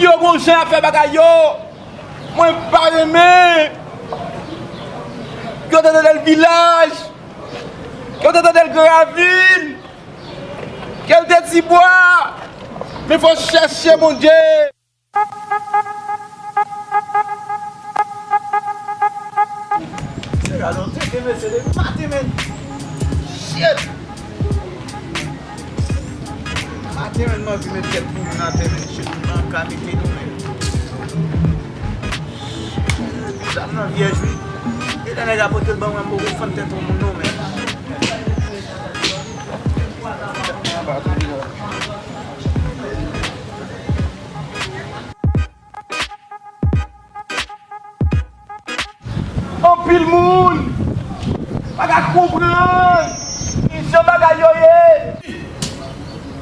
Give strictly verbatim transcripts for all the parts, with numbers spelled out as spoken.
Yo gon jan y ap fè bagay yo. Mwen pa renmen. Yo te tande l vilaj. Yo te tande l Gran Ravin. Ke l te Tibwa. Men fò chèche Bondye. Se gade yon tete, mesye, depi maten, men. Shit! Maten, men, m anvi met tèt pou moun atè, men. Shit, m pa ka mete non, men. Zam nan vyèj, wi. E lè nèg la pote l ban mwen, m poko fann tèt yon moun, non, men. Anpil moun pa ka konprann ki jan bagay yo ye.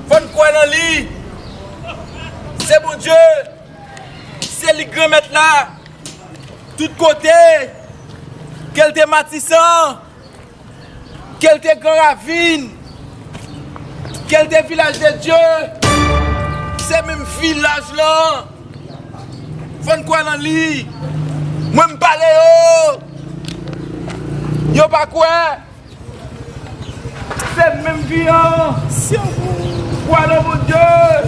Fò n kwè nan li. Se Bondye, se li Granmèt la. Tout kote, ke l te Matisan, ke l te Gran Ravin, ke l te Vilaj de Dye, se menm vilaj lan. Fò n kwè nan li. Mwen m pale yo, yo pa kwè. Se menm vi an. Kwè nan Bondye.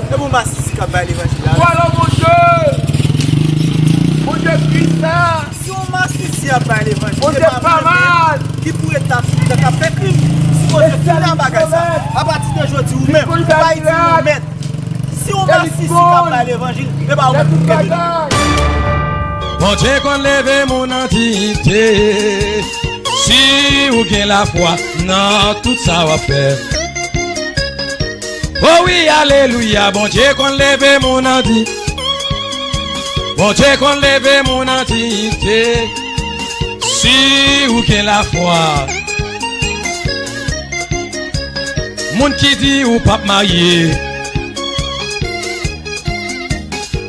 E bon, masisi k ap bay levanjil la. Kwè nan Bondye. Bondye Kris la. Si yon masisi ap bay levanjil, se pa mwen menm ki pou ret la sou li k ap fè krim. Si Bondye fini nan bagay sa, apati de jodi, ou menm, ou pa itil, ou mèt. Si yon masisi k ap bay levanjil, e pa ou menm pou kenbe li. Bondye konn leve moun an diyite. Si ou gen lafwa nan tout sa w ap fè. O wi, alelouya, Bondye konn leve moun an di. Bondye konn leve moun an diyite. Si ou gen lafwa. Moun ki di ou p ap marye.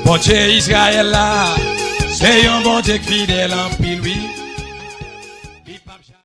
Bondye Izrayèl la, se yon Bondye k fidèl anpil.